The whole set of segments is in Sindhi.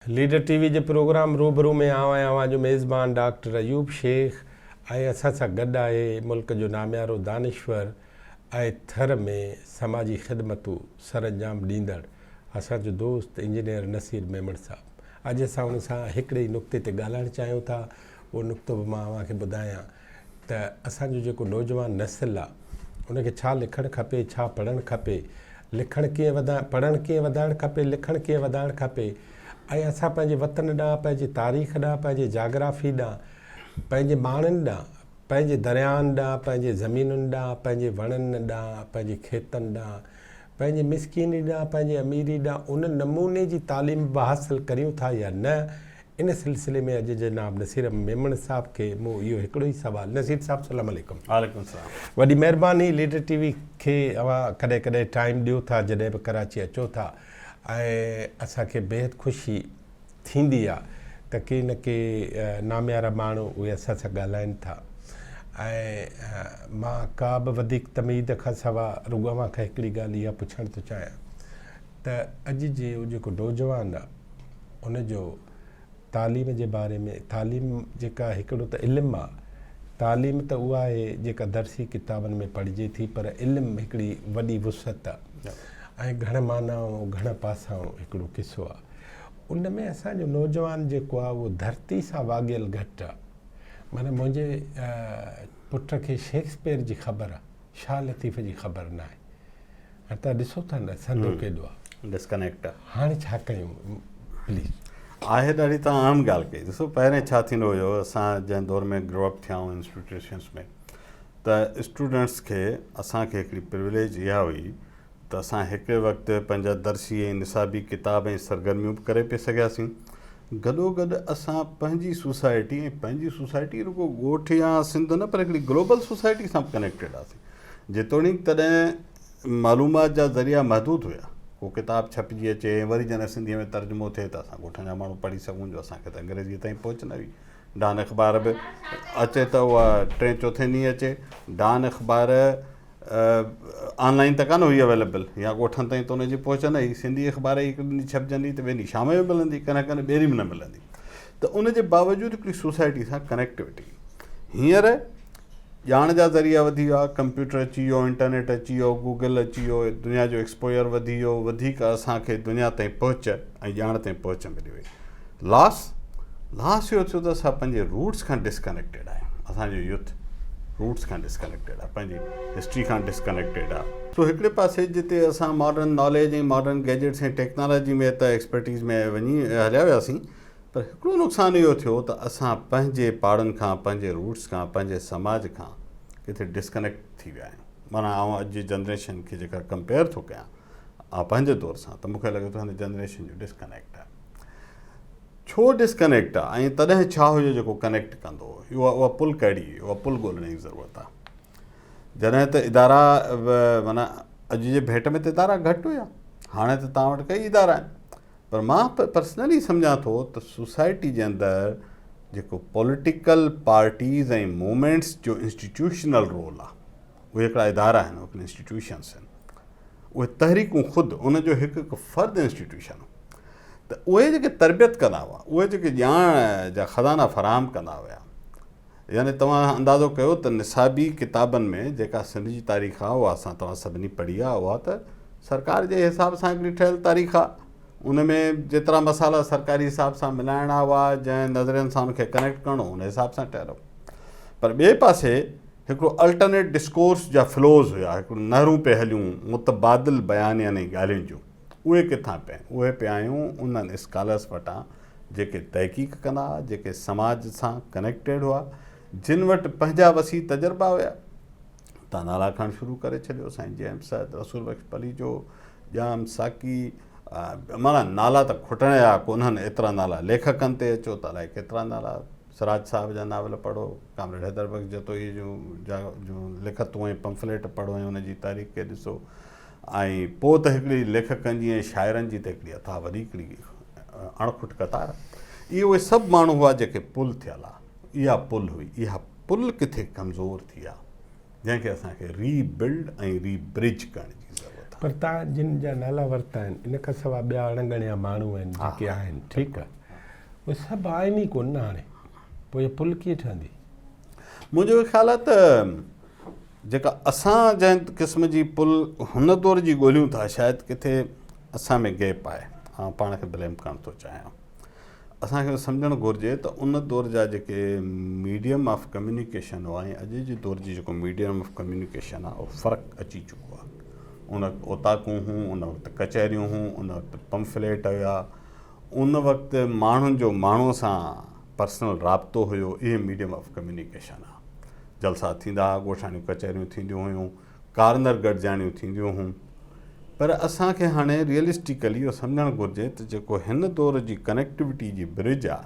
ليڊر ٽي وي جي پروگرام روبرو ۾ آئون آهيان اوهان جو ميزبان ڊاڪٽر ايوب شيخ ۽ اسان سان گڏ آهي ملڪ جو ناميارو دانشور ۽ ٿر ۾ سماجي خدمتون سرانجام ڏيندڙ اسان جو دوست انجنيئر نصير ميمڻ صاحب اڄ اسان ان سان هڪڙي ئي نقطي تي ڳالهائڻ چاهيون ٿا اهو نقطو به مان اوهان کي ٻڌايان ته اسان جو جيڪو نوجوان نسل آ ان کي ڇا لکڻ کپي ڇا پڙهڻ کپي لکڻ ڪيئن وڌائڻ پڙهڻ ڪيئن وڌائڻ کپي لکڻ ڪيئن وڌائڻ کپي ۽ اسان پنهنجي وطن ڏانهن پنهنجي تاريخ ڏانهن پنهنجي جاگرافي ڏانهن پنهنجي ماڻهن ڏانهن پنهنجي درياهن ڏانهن پنهنجي زمينن ڏانهن پنهنجي وڻن ڏانهن پنهنجي کيتن ڏانهن پنهنجي مسڪيني ڏانهن پنهنجي اميري ڏانهن ان نموني جي تعليم به حاصل ڪريون ٿا يا نه ان سلسلي ۾ اڄ جناب نصير ميمڻ صاحب کي مون اهو هڪڙو ئي سوال نصير صاحب سلام عليڪم. وعليڪم السلام. وڏي مهرباني ليڊر ٽي وي کي اوهان ڪڏهن ڪڏهن ٽائيم ڏيو ٿا جڏهن به ڪراچي اچو ٿا ۽ اسان کي بيحد خوشي ٿيندي آ ته ڪي نه ڪي ناميارا ماڻهو اهي اسان سان ڳالهائن ٿا ۽ مان ڪا به وڌيڪ تمهيد کان سوا رڳو اوهان کان هڪڙي ڳالهه اها پڇڻ ٿو چاهيان ته اڄ جي جيڪو نوجوان آ ان جو تعليم جي باري ۾ تعليم جيڪا هڪڙو ته علم آ تعليم ته اها آهي جيڪا درسي ڪتابن ۾ پڙهجي ٿي پر علم هڪڙي وڏي وسعت آ ۽ گهڻ معنائون گهڻ پاسائون هڪڙو قصو آ ان ۾ اسان جو نوجوان جيڪو آ اهو ڌرتي سان واڳيل گهٽ آ معنيٰ منهنجي پٽ کي شيڪسپيئر جي خبر آ شاهه لطيف جي خبر ناهي هاڻي توهان ڏسو ٿا نه سندو ڪيڏو آ. ڊسڪنيڪٽ آ. هاڻي ڇا ڪيون پليز. آهي ڏاڍي توهان اهم ڳالهه ڪئي ڏسو پهرين ڇا ٿيندو هيو اسان جنهن دور ۾ گرو اپ ٿيا آهيون انسٽيٽيوشنس ۾ ته اسٽوڊنٽس کي اسان کي هڪڙي پرويليج اها هئي ته اسان هڪ وقت پنهنجا درسي ۽ نصابي ڪتاب ۽ سرگرميون به ڪري پئي سگهياسين گڏو گڏ اسان پنهنجي سوسائٽي ۽ پنهنجي سوسائٽي رڳو ڳوٺ يا سنڌ نه پر هڪڙي گلوبل سوسائٽي سان به ڪنيڪٽيڊ هئاسين جيتوڻيڪ تڏهن معلومات جا ذريعا محدود هيا. ڪو ڪتاب ڇپجي اچي ۽ وري جڏهن سنڌيء ۾ ترجمو ٿئي ته اسان ڳوٺن جا ماڻهو پڙهي سگهون جو اسان کي ته انگريزيء تائين پهچ نه هئي. ڊان اخبار به اچي ته اها ٽئين چوٿين ڏينهن اچي. ڊان اخبار آن لائين ته ڪانه هئي اويليبل يا ڳوٺن تائين ته ان جي پهچ نه هئي. سنڌي اخبار ئي هڪ ڏينهن ڇپجندي ته ٻئي ڏينهن شام جو ملندي، ڪڏهن ڪڏهن ٻئي ڏينهن به نه ملندي. ته ان جي باوجود هڪڙي سوسائٽي سان ڪنيڪٽوٽي هينئر ڄاڻ جا ذريعا وڌي ويا، ڪمپيوٽر اچي ويو، انٽرنيٽ اچي ويو، گوگل اچي ويو، دنيا جو ايڪسپوزر وڌي ويو، وڌيڪ اسان کي دنيا تائين پهچ ۽ ڄاڻ تائين پهچ ملي وئي. لاس لاس اهو ٿيو ته اسان پنهنجي روٽس کان ڊسڪنيڪٽيڊ آهيون، اسان جو يوٿ روٽس کان ڊسڪنيڪٽيڊ آهي، پنهنجي هسٽري کان ڊسڪنيڪٽيڊ آهي. سو هڪڙي پاسي جتي اسان modern knowledge ۽ modern gadgets ۽ technology ۾ ته ايڪسپرٽيز ۾ وڃي هليا وياسين پر هڪڙو نقصان اهو ٿيو ته اسان پنهنجي پاڙن کان، پنهنجي روٽس کان، پنهنجي سماج کان ڪٿي ڊسڪنيڪٽ ٿي ويا آهيون. معنيٰ آئون اڄ جي جنريشن کي جيڪر ڪمپيئر ٿو ڪيان آئون پنهنجي دور سان ته مون کي لڳي ٿو هن جنريشن جو ڊسڪنيڪٽ آهي. ڇو ڊسڪنيڪٽ آهي ۽ تڏهن ڇا هيو جيڪو ڪنيڪٽ ڪندو هو؟ اها اها پل ڪهڙي هئي؟ اها پل ڳولڻ جي ضرورت آهي. جڏهن ته ادارا معنيٰ اڄ جي ڀيٽ ۾ ته ادارا گهٽ هيا. هاڻي ته توهان وٽ ڪئي ادارا آهن. پر مان پرسنلي سمجهان ٿو ته سوسائٽي جي اندر جيڪو پوليٽيڪل پارٽيز ۽ موومينٽس جو انسٽيٽيوشنل رول آ اهي هڪڙا ادارا آهن هڪڙا انسٽيٽيوشنس آهن اهي تحريڪون خود ان جو هڪ هڪ فرد انسٽيٽيوشن هو ته اهي جيڪي تربيت ڪندا هئا اهي جيڪي ڄاڻ جا خزانا فراهم ڪندا هيا يعني توهان اندازو ڪيو ته نصابي ڪتابن ۾ جيڪا سنڌ جي تاريخ آهي اها اسان توهان سڀني پڙهي آهي اها ته سرڪار جي حساب سان هڪڙي ٺهيل تاريخ آهي ان ۾ جيترا مسئلا سرڪاري حساب سان ملائڻا هئا جنهن نظرين سان ان کي ڪنيڪٽ ڪرڻو ان حساب سان ٺهيل هو پر ٻئي پاسي هڪڙو الٽرنيٽ ڊسڪورس جا فلوز هيا هڪڙو نهرون پئي هليون متبادل بيانين ۽ ڳالهين جون اهي ڪٿان پئي اهي پئي آيون انهن اسڪالرس وٽان جيڪي تحقيق ڪندا هئا، جيڪي سماج سان ڪنيڪٽيڊ هئا، جن وٽ پنهنجا وسيع تجربا هيا. تان نالا کڻڻ شروع ڪري ڇڏيو، سائين جي ايم سيد، رسول بخش پليجو، ڄام ساقي، معنيٰ نالا ته کٽڻ جا ڪونهن، ايترا نالا ليکڪن تي اچو ته الائي ڪيترا نالا، سراج صاحب جا ناول پڙهو، ڪامريڊ حيدر بخش جتوئي جون لکتون ۽ پمفليٽ پڙهو ۽ ان جي تاريخ کي ڏسو. ۽ پوء ته هڪڙي ليکڪن جي ۽ شاعرن جي ته هڪڙي اٿاهه وڏي هڪڙي اڻ کٽ قطار. اهي اهي سڀ ماڻهو هئا جيڪي پل ٿيل ها. اها پل هئي. اها پل ڪٿي ڪمزور ٿي آ، جنهن کي اسان کي ري بلڊ ۽ ري برج ڪرڻ جي ضرورت آ. ٿا. پر توهان جن جا نالا ورتا آهن ان کان سواء ٻيا اڻ ڳڻيا ماڻهو آهن جيڪي آهن ٺيڪ آهي اهي سڀ آهن ئي ڪونه نه هاڻي پوء اها پل ڪيئن ٺهندي؟ منهنجو اهو خيال آهي ته جيڪا اسان جنهن قسم جي پل هن دور جي ڳوليون ٿا شايد ڪٿي اسان ۾ گيپ آهي آئون پاڻ کي بليم ڪرڻ ٿو چاهيان اسان کي سمجهڻ گهرجي ته ان دور جا جيڪي ميڊيم آف ڪميونيڪيشن هئا ۽ اڄ جي دور جي جيڪو ميڊيم آف ڪميونيڪيشن آهي اهو فرق اچي چڪو آهي ان وقت اوطاقون هيون ان وقت ڪچهريون هيون ان وقت پمفليٽ هيا ان وقت ماڻهن جو ماڻهو سان پرسنل رابطو هيو اهي ميڊيم آف ڪميونيڪيشن آهي جلسا ٿيندا هئا ڳوٺاڻيون ڪچهريون ٿينديون هيون ڪارنر گڏجاڻيون ٿينديون هيون پر اسان کي هاڻي ريئلسٽيڪلي اهو سمجهڻ گهرجي ته جيڪو هن دور جي ڪنيڪٽيوٽي جي برج آهي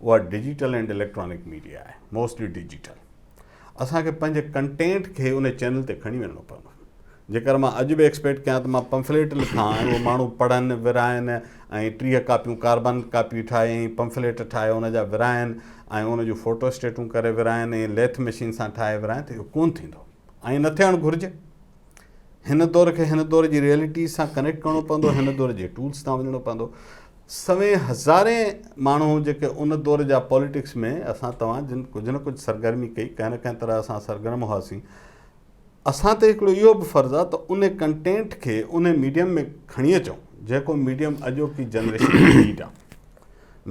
اها ڊجيٽل اينڊ اليڪٽرانڪ ميڊيا آهي موسٽلي ڊجيٽل اسان کي پنهنجي ڪنٽينٽ کي ان چينل تي کڻي وڃڻو پوندو جيڪر مان اڄ به ايڪسپيڪٽ ڪيان ته مان پمفليٽ لکان ۽ اهي ماڻهو پڙهن ورهائن ۽ 30 ڪاپيون ڪاربن ڪاپي ٺاهي ۽ پمفليٽ ٺاهي ان جا ورهائن ۽ ان جون فوٽو اسٽيٽون ڪري ورهائن ۽ ليٿ مشين سان ٺاهي ورهائن ته اهو ڪونه ٿيندو ائين نه ٿيڻ گهرجي. هن دور کي هن دور جي ريئلٽيز سان ڪنيڪٽ ڪرڻو پوندو، هن دور جي ٽولز تان وڃڻو پوندو. سوين هزارين ماڻهو جيڪي ان دور جا پاليٽڪس ۾ اسان توهان جن ڪجهه نه ڪجهه سرگرمي ڪئي، ڪنهن نه ڪنهن طرح اسان سرگرم هئاسين، اسان تي هڪڙو اهو به فرض آهي ته ان ڪنٽينٽ کي ان ميڊيم ۾ کڻي اچون جيڪو ميڊيم اڄوڪي جنريشن جي نيڊ آهي.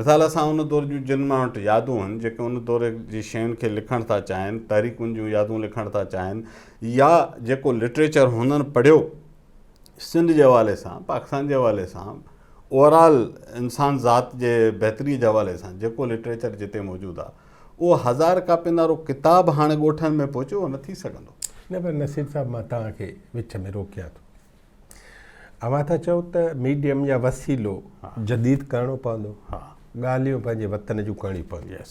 مثال اسان ان دور جون جن ماڻهن وٽ يادون آهن جيڪي ان دور جي شين کي لکڻ ٿا چاهين، تحريڪن جون يادون لکڻ ٿا چاهين يا جيڪو لٽريچر هنن پڙهيو سنڌ جي حوالي سان، پاڪستان جي حوالي سان، اوور آل انسان ذات جي بهتري جي حوالي سان جيڪو لٽريچر جتي موجود آهي اهو هزار ڪاپين وارو ڪتاب هاڻي ڳوٺن ۾ پهچي اهو نه ٿي سگهندو. نه پر نصير صاحب مان توهان کي وچ ۾ روڪيان ٿو. اوهان ٿا چئو ته ميڊيم يا وسيلو جديد ڪرڻو پوندو، ڳالهيون پنهنجي وطن جون ڪرڻيون پونديون.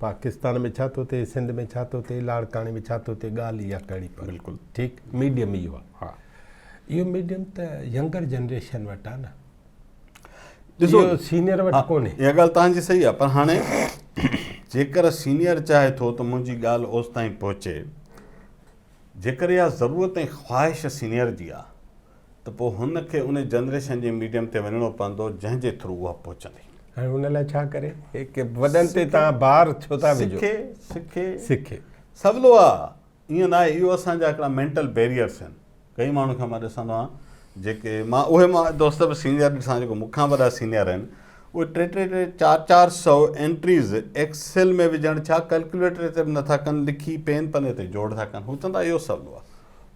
پاڪستان ۾ ڇا ٿو ٿئي، سنڌ ۾ ڇا ٿو ٿئي، لاڙڪاڻي ۾ ڇا ٿو ٿئي، ڳالهه اها ڪرڻي پوندي. بلڪل. ٺيڪ، ميڊيم اهو آهي. اهو ميڊيم ته ينگر جنريشن وٽ آهي نه. ڏسو اهو سينيئر وٽ ڪونهي. اها ڳالهه توهان جي صحيح آهي پر هاڻي جيڪر سينيئر چاهي ٿو ته منهنجي ڳالهه اوستائين پهچي جيڪر اها ضرورت ۽ خواهش سينيئر جي آ ته پوء هن کي ان جنريشن جي ميڊيم تي وڃڻو پوندو جنهن جي ٿرو اها پهچندي. هاڻي ان لاء ڇا ڪري؟ هڪ وڏن تي توهان بار ڇو ٿا وجهو؟ سکي، سکي. سکي. سولو آ، ائين ناهي، اهو اسان جا هڪڙا مينٽل بيريئرس آهن. ڪئي ماڻهن کي مان ڏسندو آهيان جيڪي مان اهي مان دوست به سينيئر ڏسان جيڪو مون کان وڏا سينيئر آهن اهي ٽي ٽي ٽي چار چار سو انٽريز ايڪسل ۾ وجهڻ ڇا ڪلڪيوليٽر تي به نٿا ڪن لکي پين پني تي جوڙ ٿا ڪن هو چوندا اهو سولو آهي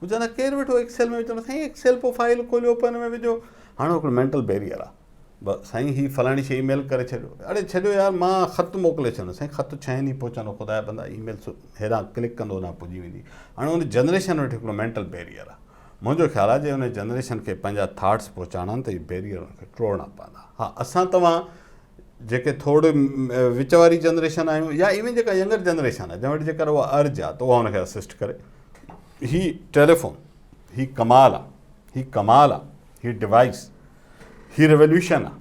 هو چوندا ڪير ويٺو ايڪسل ۾ وجهندو سائين ايڪسل پوء فائل کوليو پوء ان ۾ وجهو هاڻي هڪڙو مينٽل بيريئر آهي بس سائين هي فلاڻي شي اي ميل ڪري ڇڏيو اڙي ڇڏيو يار مان خط موڪلي ڇڏيو سائين خط ڇهين ڏينهن پهچندو خدا جا بندا اي ميل هيڏانهن ڪلڪ ڪندو هوڏانهن پڄي ويندي هاڻي ان جنريشن وٽ هڪڙو مينٽل بيريئر آهي منهنجو خيال آهي جي ان جنريشن کي پنهنجا ٿاٽس پهچائڻا آهن ته هي بيريئر ان کي ٽوڙڻا پوندا ها اسان توهان جيڪي ٿوري وچ واري جنريشن آهيون يا ايون جيڪا ينگر جنريشن آهي جنهن وٽ جيڪر اها ارج آهي ته اها ان کي اسسٽ ڪري هي ٽيليفون هي ڪمال آهي هي ڪمال آهي هي ڊوائس هي ريوليوشن آ.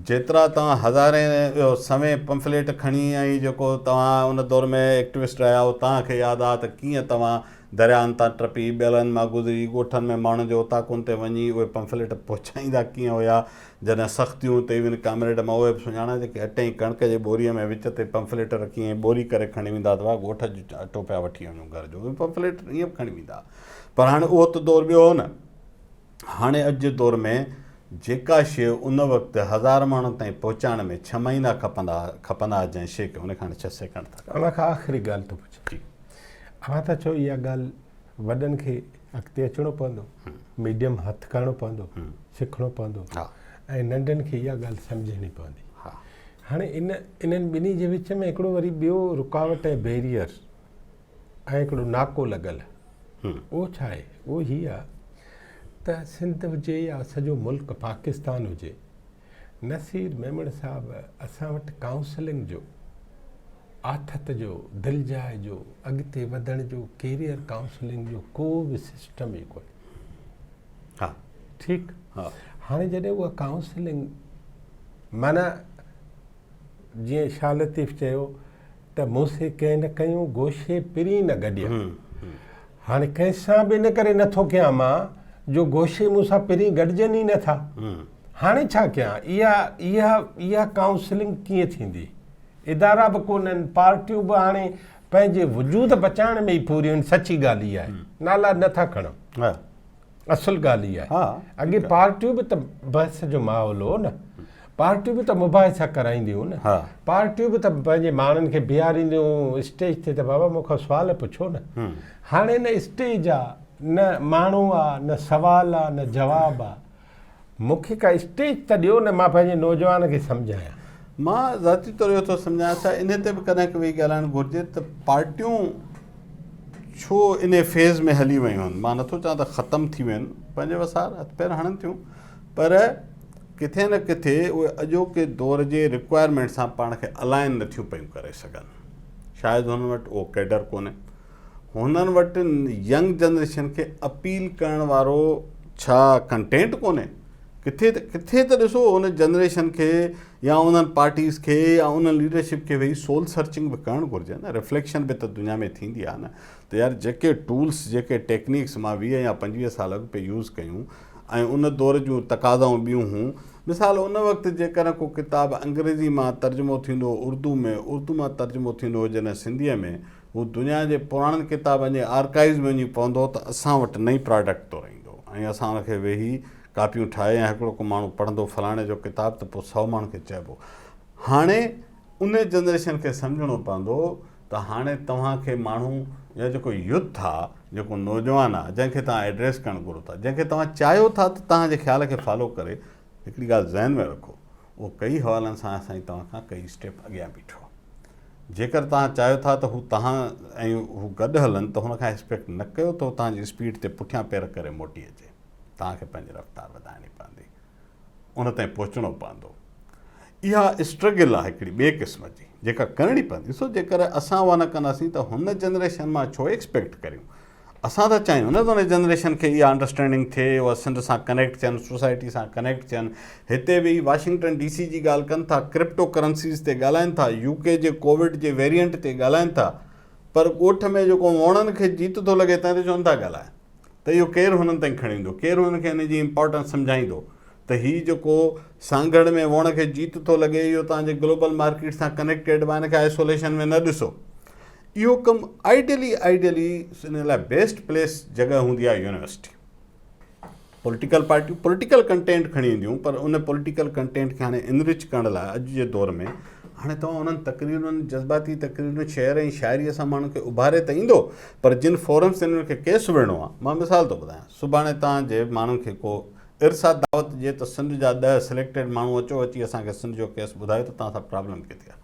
جيترا توهان هزارين اهو سوين پمفليٽ کڻي ۽ جيڪو توهان ان دور ۾ ايڪٽوسٽ رهيا آهيو توهان کي ياد آ ته ڪيئن توهان درياهن تان ٽپي ٻيلن مان گذري ڳوٺن ۾ ماڻهن جي اوطاقن تي وڃي اهي پمفليٽ پهچائيندا ڪيئن هيا جڏهن سختيون تي ايون ڪامريڊ مان اهي به سڃاڻان جيڪي اٽي ۽ ڪڻڪ جي ٻوري ۾ وچ تي پمفليٽ رکي ۽ ٻوري ڪري کڻي ويندا ته واهه ڳوٺ جو اٽو پيا وٺي وڃون گهر جو اهي پمفليٽ ائين به کڻي ويندا پر هاڻي اهو ته دور ٻيو هو نه. هاڻي اڄ جي دور ۾ جيڪا شيء ان وقت هزار ماڻهن تائين پهچائڻ ۾ ڇهه مهينا کپندا کپندا ها جنهن شيء کي ان کي هاڻي ڇهه سيڪنڊ ٿا کپن. اوهان کان آخري ڳالهه ٿو پڇان. جي. اوهان ٿا چئو اها ڳالهه وڏن کي اڳتي اچڻو پوندو، ميڊيم هٿ ڪرڻو پوندو، سکڻو پوندو ۽ ننڍن کي اها ڳالهه سمجهڻي پوندي. هاڻي ان انهن ٻنهي جي وچ ۾ هڪڙو وري ٻيو رڪاوٽ ۽ بيريئر ۽ هڪڙو ناڪو لڳل اهو ڇا آهي؟ اهو هي آهي ته سنڌ هجي يا سڄو ملڪ پاڪستان هجي نصير ميمڻ صاحب اسان وٽ ڪائونسلنگ جو آٿت جو دلجاء جو اڳتي وڌڻ جو ڪيريئر ڪائونسلنگ جو ڪو به سسٽم ئي ڪونهي. ها ٺيڪ هاڻي جڏهن اها ڪائونسلنگ معنيٰ جيئن شاهه لطيف چيو ته مون سين ڪنهن نه ڪيون، گوشي پرين نه گڏيا. هاڻي ڪنهن سان به ان ڪري نه ٿو ڪيان مان، جو گوشي مون سان پرين گڏجن ئي نه ٿا. هاڻي ڇا ڪيان؟ اها اها اها ڪائونسلنگ ڪيئن ٿيندي؟ ادارا به ڪونهن، پارٽيون به هاڻي پنهنجي وجود بچائڻ ۾ ئي پوريون آهن، سچي ڳالهه اها آهي، نالا نه ٿا کڻون، اصل ڳالهه اها آهي. اڳي پارٽيون به ته بحث جو ماحول هو نه، پارٽيون به ته مباحثا ڪرائينديون هيون نه، پارٽيون به ته پنهنجي ماڻهن کي بيهارينديون هيون اسٽيج تي ته بابا مون کان سوال پڇو نه. هاڻي نه اسٽيج آ، نه ماڻهو آ، نه سوال آ، نه جواب آ. مون کي ڪا اسٽيج ته ڏيو نه مان پنهنجي نوجوان کي سمجهايان. مان ذاتي طور اهو ٿو سمجهان ڇا انهي تي به ڪڏهن ويهي ڳالهائڻ گهرجي ته پارٽيون ڇو انهي فيز ۾ هلي ويون آهن مان نٿو چوان ته ختم ٿي ويون آهن پنهنجي وسار هٿ پير هڻن ٿيون پر ڪٿي نه ڪٿي اهي اڄوڪي دور جي رڪوائرمينٽ سان پاڻ کي الائن نٿيون پيون ڪري سگهن شايد هنن وٽ اهو ڪيڊر ڪونهي هنن وٽ ينگ جنريشن کي اپيل ڪرڻ وارو ڇا ڪنٽينٽ ڪونهي؟ ڪٿي ته ڪٿي ته ڏسو ان جنريشن کي يا انهن پارٽيز کي يا انهن ليڊرشپ کي ويهي سول سرچنگ به ڪرڻ گهرجي نه رفليڪشن به ته دنيا ۾ ٿيندي آهي نه ته يار جيڪي ٽولس جيڪي ٽيڪنيڪس مان 20 يا 25 سال اڳ پئي يوز ڪيون ۽ ان دور جون تقاضائون ٻيون هون مثال ان وقت جيڪڏهن ڪو ڪتاب انگريزي مان ترجمو ٿيندو هو اردو ۾ اردو مان ترجمو ٿيندو هو جڏهن سنڌيء ۾ هو دنيا جي پراڻن ڪتابن جي آرڪائيوز ۾ وڃي پوندو ته اسان وٽ نئين پراڊڪٽ طور ايندو ۽ اسان ان کي ويهي ڪاپيون ٺاهي ۽ هڪڙو ڪو ماڻهو پڙهندو فلاڻي جو ڪتاب ته پوء سئو ماڻهن کي چئبو. هاڻي ان جنريشن کي سمجهڻو پوندو ته هاڻي توهان کي ماڻهو يا جيڪو يوٿ آ جيڪو نوجوان آ جنهن کي توهان ايڊريس ڪرڻ گهرو ٿا جنهن کي توهان چاهيو ٿا ته توهان جي خيال کي فالو ڪري هڪڙي ڳالهه ذهن ۾ رکو اهو ڪئي حوالن سان اسان جي توهان کان ڪئي اسٽيپ اڳيان بيٺو آ. جيڪر توهان چاهيو ٿا ته هو توهان ۽ هو گڏ هلن ته هن کان ايڪسپيڪٽ نه ڪيو ته هو توهان جي اسپيڊ تي پٺيان پير ڪري موٽي اچي. توهان کي پنهنجي رفتار وڌائڻي پوندي. ان تائين پهچڻو پوندو. اها اسٽرگل آهي هڪڙي ٻئي قسم جي جيڪا ڪرڻي پوندي. سو جيڪر اسان اها نه ڪنداسين ته هن جنريشن مان ڇو ايڪسپيڪٽ ڪريون. اسان ٿا چاهيون نه ته ان جنريشن کي اها انڊرسٽينڊنگ ٿئي اها سنڌ سان ڪنيڪٽ ٿين سوسائٽي سان ڪنيڪٽ ٿين هتي ويهي واشنگٽن ڊي سي جي ڳالهه ڪن ٿا ڪرپٽو ڪرنسيز تي ڳالهائن ٿا يو ڪي جي ڪووڊ جي ويرينٽ تي ڳالهائن ٿا پر ڳوٺ ۾ جيڪو ووڻن کي جيت ٿو لڳي تنهن تي ڇو نٿا ڳالهائن ته اهو ڪير هنن تائين کڻي ايندو ڪير هنن کي ان جي امپارٽنس سمجهائيندو ته هي جيڪو سانگهڙ ۾ ووڻ کي جيت ٿو لڳي اهو توهان جي گلوبل مارڪيٽ سان ڪنيڪٽيڊ آهي ان کي آئسوليشن ۾ نه ڏسو اهو ڪم آئيڊيلي آئيڊيلي ان لاء بيسٽ پليس جڳهه هوندي آهي يونيورسٽي. پوليٽيڪل پارٽيون پوليٽيڪل ڪنٽينٽ کڻي اينديون پر ان پوليٽيڪل ڪنٽينٽ کي هاڻي انرچ ڪرڻ لاء اڄ جي دور ۾ هاڻي توهان انهن تقريرن جذباتي تقريرن شعر ۽ شاعري سان ماڻهن کي اڀاري ته ايندو پر جن فورمز تي انهن کي ڪيس وڙهڻو آهي مان مثال ٿو ٻڌايان سڀاڻي توهان جي ماڻهن کي ڪو ارسا دعوت ڏئي ته سنڌ جا 10 سليڪٽيڊ ماڻهو اچو اچي اسان کي سنڌ جو ڪيس ٻڌايو ته توهان سان پرابلم ڪٿي آهي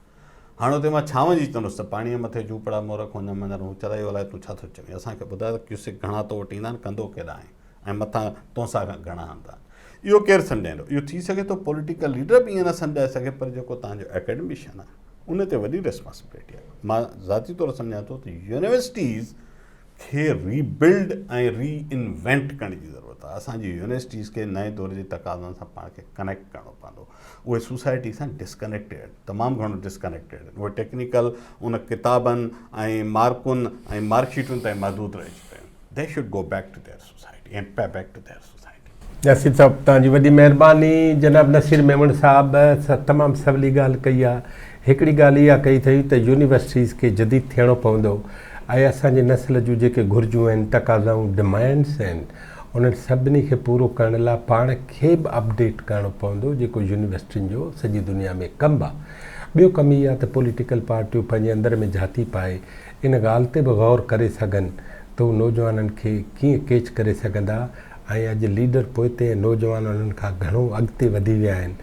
هاڻ اتي مان ڇا وڃي چوندس ته پاڻيء مٿي جهوپڙا مورک هن مندر هو چرائي الائي تون ڇا ٿو چوين اسان کي ٻڌاء ته ڪيوسڪ گهڻا تو وٽ ايندا آهن ڪندو ڪيڏانهن آهين ۽ مٿان تونسا کان گهڻا هندا آهن اهو ڪير سمجهائيندو اهو ٿي سگهي ٿو پوليٽيڪل ليڊر به ائين نه سمجهائي سگهي پر جيڪو توهان جو اڪيڊميشن آهي ان تي وڏي ريسپانسبلٽي آهي مان ذاتي طور سمجهان ٿو ته يونيورسٽيز کي ري بلڊ ۽ ري انوينٽ ڪرڻ جي ضرورت آهي اسان جي يونيورسٽيز کي نئين دور جي تقاضائن سان پاڻ کي ڪنيڪٽ ڪرڻو پوندو اهي سوسائٽي سان ڊسڪنيڪٽيڊ آهن تمام گهڻو ڊسڪنيڪٽيڊ آهن اهي ٽيڪنيڪل ان ڪتابن ۽ مارڪن ۽ مارڪ شيٽن تائين محدود رهجي ويا آهن they should go back to their society ۽ pay back to their society. Nasir صاحب توهان جي وڏي مهرباني. جناب نصير ميمڻ صاحب تمام سولي ڳالهه ڪئي آ. هڪڙي ڳالهه اها ڪئي اٿئي ته يونيورسٽيز کي جديد ٿيڻو پوندو ۽ اسان جي نسل جون جيڪي گهرجون آهن، تقاضائون، Demands، آهن انهن سڀني کي پورو ڪرڻ لاء پاڻ کي به اپڊيٽ ڪرڻو پوندو جيڪو يونيورسٽين جو سڄي دنيا ۾ ڪم آ. ٻيو ڪم اهي آ ته پوليٽيڪل پارٽيون پنهنجي اندر ۾ جهاتي پائي ان ڳالهه تي به غور ڪري سگهن ته هو نوجوانن کي ڪيئن ڪيچ ڪري سگهندا ۽ اڄ ليڊر پوئتي ۽ نوجوان انهن کان گهڻو اڳتي وڌي ويا آهن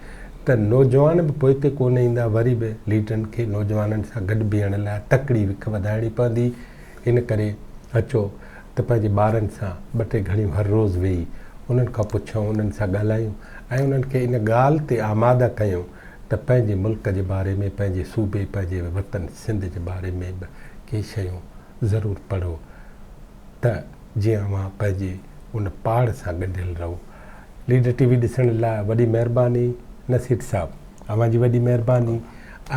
ته نوجوان به پوئتي ڪونه ايندا وري به ليڊرن کي نوجوانن سان گڏ بيهڻ لاء تڪڙي وک وڌائڻي پوندي ان ڪري اچو ته پنهنجي ٻارن سان ٻه ٽي گهڙيون هر روز ويهي انهن کان پڇون انهن سان ڳالهايون ۽ انهن کي ان ڳالهه تي آماده ڪيون ته پنهنجي ملڪ جي باري ۾ پنهنجي صوبي پنهنجي وطن سنڌ جي باري ۾ به ڪي شيون ضرور پڙهو ته جيئن اوهان پنهنجي ان پاڙ سان ڳنڍيل رهو. ليڊر ٽي وي ڏسڻ لاء وڏي مهرباني نصير صاحب اوهان جي وڏي مهرباني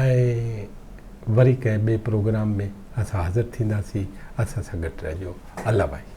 ۽ وري ڪنهن ٻئي پروگرام ۾ اسان حاضر ٿينداسين اسان سان گڏ رهجو الله ڀائي.